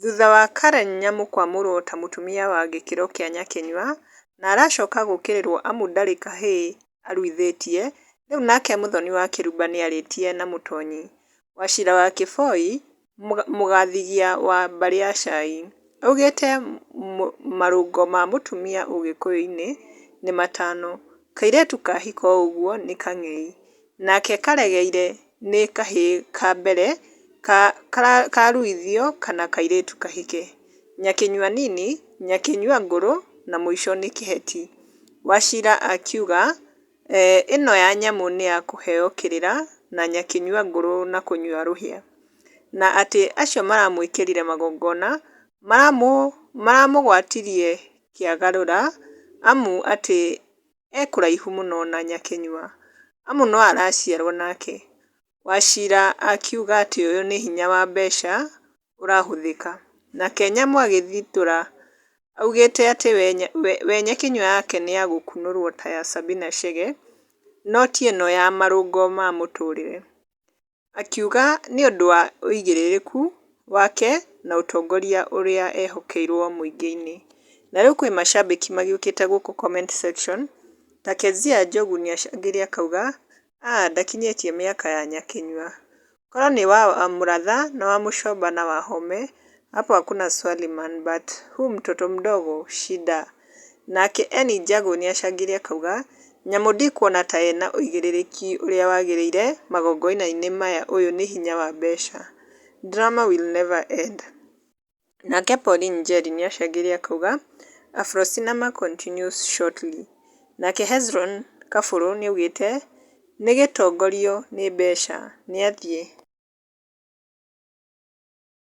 Thutha wa Karen Nyamu kwamũrwo ta mũtumia wa gĩkĩro kĩa nyakinyua na aracoka gũkĩrĩrwo amu ndarĩ kahĩĩ aruithĩtie, rĩu nake Muthoni wa Kĩrumba nĩarĩtie na Mũtonyi. Wachira wa Kĩboi mũgathigia wa mbarĩ ya cai, augĩte marũngo ma mũtumia ũgĩkũyũ-inĩ nĩ matano, kairĩtu kahika oũguo nĩ kang'ei, nake karegeire nĩ kahĩĩ ka mbere karuithio kana kairĩtu kahike, nyakĩnyua nini, nyakĩnyua ngũrũ na mũico nĩ kĩheti. Wachira akiuga ĩno ya Nyamu nĩ ya kũheo kĩrĩra na nyakĩnyua ngũrũ na kũnyua rũhĩa, na atĩ acio maramwĩkĩrire magongona maramũgwatirie kĩagarũra amu atĩ e kũraihu mũno na nyakĩnyua amu no araciarwo nake. Wachira akiuga atĩ ũyũ nĩ hinya wa mbeca ũrahũthĩka. Nake Nyamu agĩthitũra augĩte atĩ we nyakĩnyua yake nĩ ya gũkunũrwo ta ya Sabina Chege no ti ĩno ya marũngo ma mũtũrĩre. Akiuga nĩũndũ wa ũigĩrĩrĩku wake na ũtongoria ũrĩa ehokeirwo mũingĩ-inĩ. Na rĩu kwĩ macambĩki magĩũkĩte gũkũ comment section ta Kezia Njogu nĩacangĩre akauga aa ndakinyĩtie mĩaka ya nyakĩnyua. Korwo nĩ wa Mũratha na wa Mũcomba na Wahome hapo hakuna swali man, but huu mtoto mdogo shida. Nake Eni Njagu nĩacangĩre akauga Nyamũ ndikuona ta ena ũigĩrĩrĩki ũrĩa wagĩrĩire magongona-inĩ maya ũyũ nĩ hinya wa mbeca. Drama will never end. Nake Pauline Njeri nĩacangĩre akauga Afro Cinema continues shortly. Nake Hezron Kabũrũ nĩaugĩte nĩ gĩtongorio nĩ mbeca nĩathiĩ.